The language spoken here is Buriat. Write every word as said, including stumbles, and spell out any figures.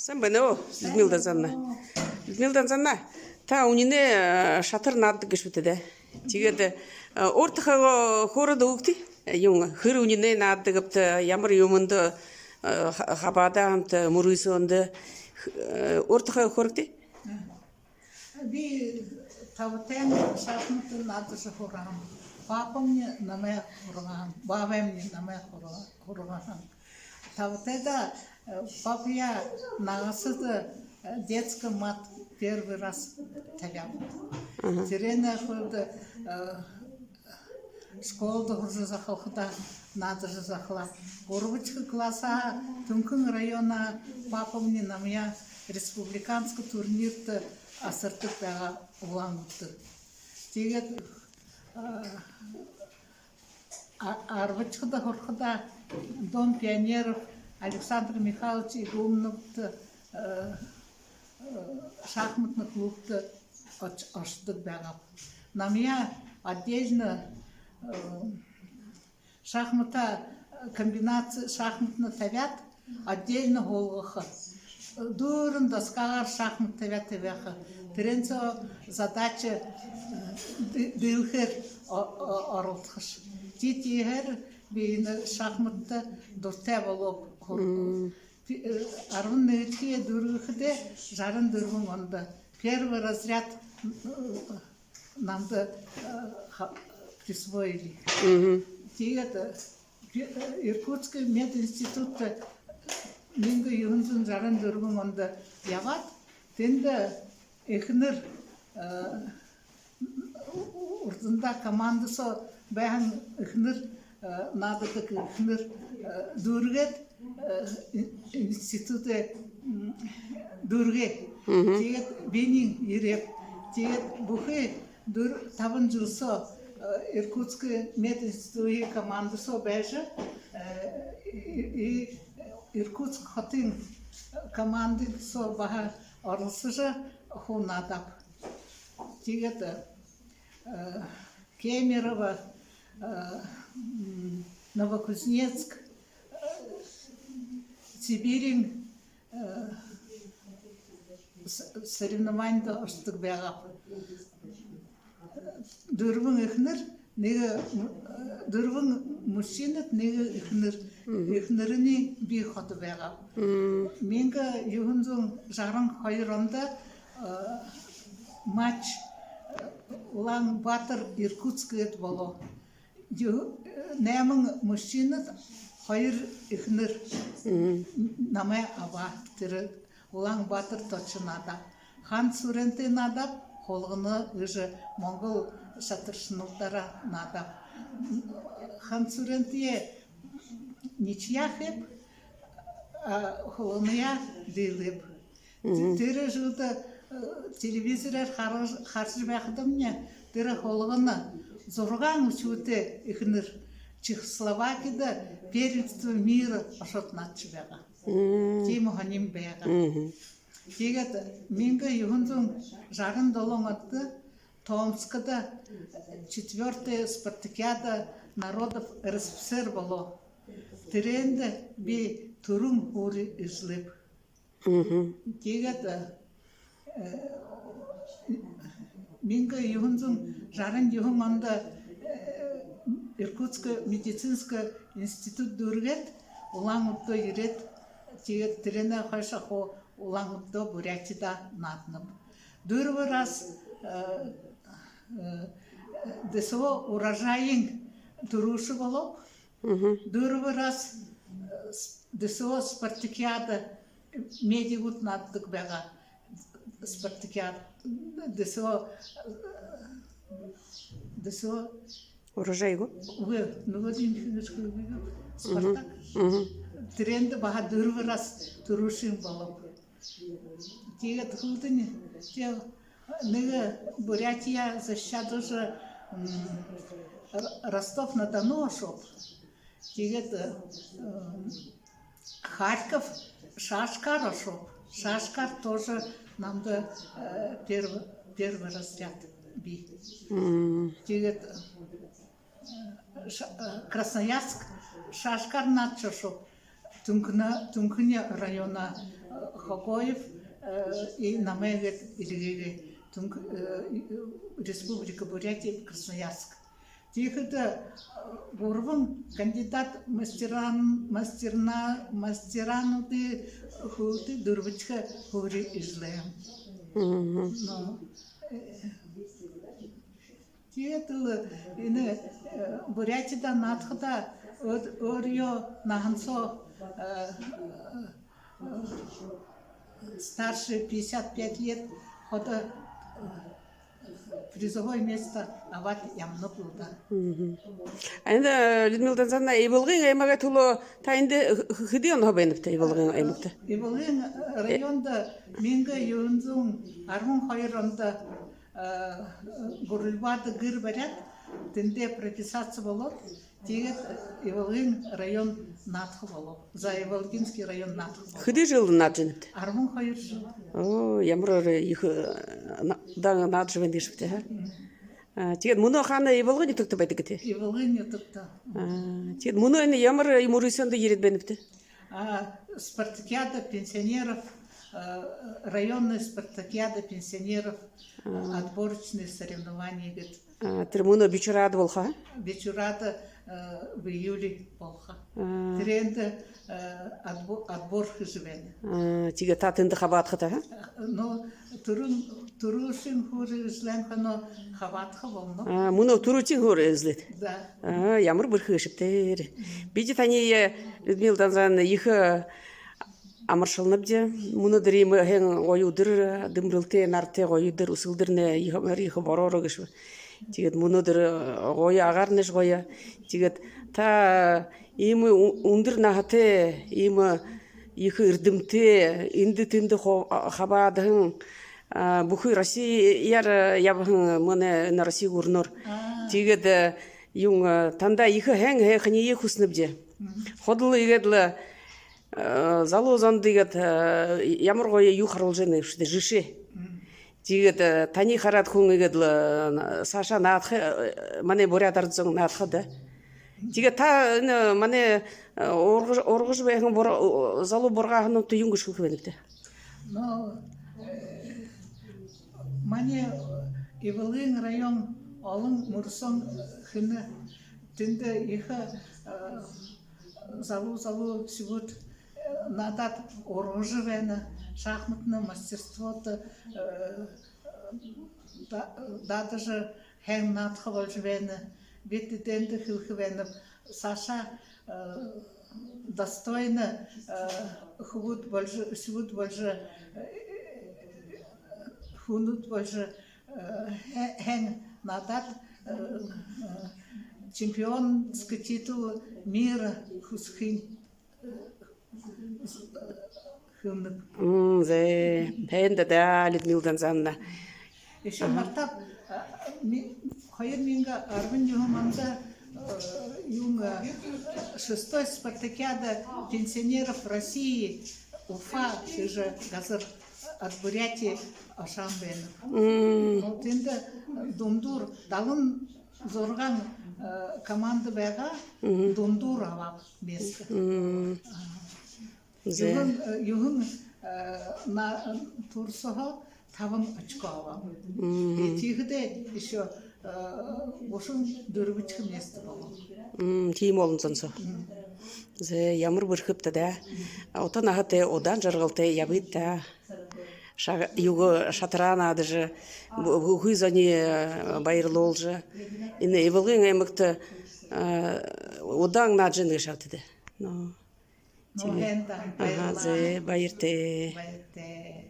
Сайн байна уу, Людмила Данзановна? Людмила Данзановна, та үнинэй, э, шатар наададаг гээшэ гүт даа? Тиигээд, э, өөр тухайгаа хөөрөөд үгыт. Юун, хэр үнинэй наададаг гээбта, ямар юумэндэ, э, ха-, хабаадаа хамта, мүрысөөндэ, э, өөр тухайгаа хөөрэгты. Би табатайнь шахмат наадажа һургаһан. Папамни намайе һургаһан, баабаймни намайе һурга-, һургаһан. Табатайда, э, папаяа нагасада, э, детскэ мат первый раз табяаб. Мгм. Тэрээнэй хойно, э, школада һуража захалхада наадажа захалааб. Гурбадахи классһаа Түнхэн районһоо папамни намайе республиканска турнирта асардаг байгаа Улаан-Үдэдэ. Тиигээд, а, а, арбадахида һурахада Дом пионеров Александр Михайлович Игумновта, э, э, шахматна клубта ош-, ошодог байгааб. Намайе отдельно, э, шахмата, э, комбинаци шахматна табяад, отдельно һуулгаха. Дүүрэн доскагаар шахмат табяад табяаха. Тэрээн соо задача, э, ды-, дылхэр о-, о-, оролдохош. Тиигээд тиихэдэ би энэ шахматта дуратай болооб. Мм. Пи-, э, арбан нэгэдэхиеэ дүүргэхэдээ жаран дүрбэн ондо первый разряд, э, намда, э, ха-, присвоили. Мгм. Тиигээд, э, пи-, э, Иркутскэ мединститутта мянга юһэн зуун жаран дүрбэн ондо ябаад, тэндэ эхэнэр, э, урдандаа команда соо байһан эхэнэр, э, наададаг эхэнэр, э, дүүргээд, э, ин-, институтые, м, дүүргээ. Мгм. Тиигээд биниинь ерээб. Тиигээд бүхы дүр-, табан жэл соо, э, Иркутскэ мединститутын команда соо байжа, э, и, и Иркутск хотын команда соо баһа оролсожо, хуу наадааб. Тиигээд, э, Кемерово, э, м, Новокузнецк, э, Сибириин, э, с-, соревнованида ошодог байгааб. Дүрбэн эхэнэр, нэгэ, м, э, дүрбэн мужчинад, нэгэ эхэнэр. Мгм. Эхэнэрынь би ходо байгааб. Мм. Мянга юһэн зуун жаран хоёр ондо, э, матч, э, Улаан-Баатар — Иркутск гээд болоо. Ю-, э, найман мужчинад, хоёр эхэнэр. Мгм. Намайе абаа тэрэ Улаан-Баатарта ошожо наадааб. Ханад Сүрэнтэй наадааб, хулгана гэжэ монгол шатаршанарта наадааб. Ханад Сүрэнтэеэ ничья хээб, а хулганаяа диилээб. Мгм. Тэ-, тэрэ жэлдэ, э, телевизорээр хараж-, хаража байхадамни, тэрэ хулгана зургаан үхибүүтэй эхэнэр Чехословакида первенство мира ошоод наадажа байгаа. Мм. Тиимэ һонин байгаа. Мгм. Тиигээд мянга юһэн зуун жаран долоон ондо Томскда четвёртая спартакиада народов РСФСР болоо. Тэрээндэ би түрүүн һуури эзэлээб. Мгм. Тиигээд, э, мянга юһэн зуун жаран юһэн ондо, э, Иркутскэ медицинскэ институт дүүргээд, Улаан-Үдэ ерээд, тиигээд тэрээнэй хойшо хуу Улаан-Үдэ, Бурятида нааданаб. Дүрбэ раз, э, э, ДСО «Урожайын» түрүүшэ болооб. Мгм. Дүрбэ раз, э, с-, ДСО спартакиада, медигүүд наададаг байгаа. Спартакиада, ДСО, э, ДСО «Урожай» гү? Үгы, нүгөөдэнь хэншье үгы. Мгм. Спартак. Мгм. Тэрээндэ баһа дүрбэ раз түрүүшын болооб. Тиигээд хүлдэнь, тээ, нэгэ Бурятия защищать уже, м, Р-, Ростов-на-Дону ошооб. Тиигээд, э, м, Харьков шашкаар ошооб. Шашкаар тоже намда, э, перв-, первый разряд бии. Мм. Тиигээд, э, Ша-, э, Красноярск шашкаар наадажа ошооб. Түнхэнэй, Түнхэнэй районой, э, Хогоев, э, и намайе гээд эльгээгээ. Түнх-, э, и, э, Республика Бурятия, Красноярск. Тиихэдэ, э, гурбан кандидат мастеран-, мастерна-, мастерануудай хүлтэй дүрбэдэхи һуури эзэлээб. Мгм. Но, э, тиигээд лэ энэ, э, Бурятида наадахадаа өөр-, өөрынгөө наһан соо, э, э, старше пятьдесят пять лет ходо, э, призовое место абаад ябанаб лэ даа. Мгм. А эндэ, э, Людмила Данзановна, Ивалгын аймагай түлөө та эндэ х-, х-, хэды онһоо байнабта, Ивалгын аймагта? Ивалгын райондо мянга юһэн зуун арбан хоёр ондо, э, Гурульбада гэр бариад, тэндээ прописаться болоод, тиигээд Ивалгын район наадаха болооб. За, Ивалгинский район наадаха болооб. Хэды жэл наадажа байнабта? Арбан хоёр жэл. Оо, ямар ехэ, э, на-, удаан наадажа байна гээшэбта, ха? Мгм. А, тиигээд мүнөө хаана, Ивалгын нютагта байдаг гүт? Ивалгын нютагта. А, тиигээд мүнөө энэ ямар юумэ, юумэ соондо ерээд байнабта? А, спартакиада пенсионеров, э, районная спартакиада пенсионеров, а, отборочные соревнования гээд. А, тэрэ мүнөө Бичурада болохо, а? Бичурада, э, в июле болохо. А. Тэрээндэ, э, отбо-, отбор хэжэ байна. А, тиигээд та тэндэ хабаадахат, ха? Но түрүүн, түрүүшын һуури эзэлһэн хойноо хабаадаха болоно. А, мүнөө түрүүшын һуури эзэлээт? Да. А, ямар бэрхэ гээшэбта. Бидэ таниие, Людмила Данзановна, ехэ амаршалнабди. Мүнөөдэр иимэ һайн гоё үдэр, дэмбэрэлтэй, наратай гоё үдэр, үсэгэлдэрнай ехэ, ехэ бороороо гээшэб. Тиигээд мүнөөдэр, э, гоё, агаарнайшье гоё. Тиигээд та иимэ ү-, үндэр наһатай, иимэ ехэ эрдэмтэй, эндэ тэндэ хо-, хабаадаһан, а, бүхы Россияар ябаһан, манай энэ Росси гүрэнөөр. А. Тиигээд, э, юун, э, танда ехэ һайн һайханиие хүсэнэбди. Мгм. Ходол иигээд лэ, э, залуу зондо иигээд, э, ямар гоё юу харуулжа байнабши даа, жэшээ. Мгм. Тиигээд, э, таниие хараад хүн иигээд лэ, э, саашаа наадаха, э, манай буряад арад зон наадаха даа. Тиигээд та энэ манай, э, ургаж-, ургажа байһан бур-, залуу бургааһануудта юун гэжэ хэлэхэ байнабта? Но, э, манай Ивалгын район олон мүрысөөн хэнэ. Тэндэ ехэ, э, залуу, залуу үхибүүд, э, наадаад ургажа байна, шахматна мастерствотой, э, да-, даадажа һайн наадаха боложо байна. Би тэдээндэ хэлэхэ байнаб, саашаа, э, достойно, э, хүбүүд боложо, үхибүүд боложо, э, хүнүүд боложо, э, һэ-, һайн наадаад, э, э, чемпионский титул мира хүсэхын, э, хэлэнэб. М, зэ, һайн даа, Людмила Данзановна. Ещё мартааб, а, ми-, хоёр мянга арбан юһэн ондо, э, юун, э, шестой спартакиада пенсионеров России, Уфа гэжэ газар, от Бурятии ошоһон байнаб. М. Но тэндэ дундуур далан зургаан, э, команда байгаа, мгм, дундуур абааб место. М. А. Зэ. Юһэн, э, юһэн, э, на-, тур сооһоо табан очко абааб. Мгм. Э, тиихэдээ ещё, э, гушан дүрбэдэхи место болооб. М, тиимэ олон зон соо. М. Зэ, ямар бэрхэбта даа. Ута наһатай, удаан жаргалтай ябыт даа. Шаг-, юугээ, шатараа наадажа, бү-, бүхы зониие, э, баярлуулжа. Энэ Ивалгын аймагта, э, удаан наадажа байна гээшэ аабта даа. Но. Но, тиимэ. Һайн даа, аха, баярлаа. Зэ, баяртай. Баяртай.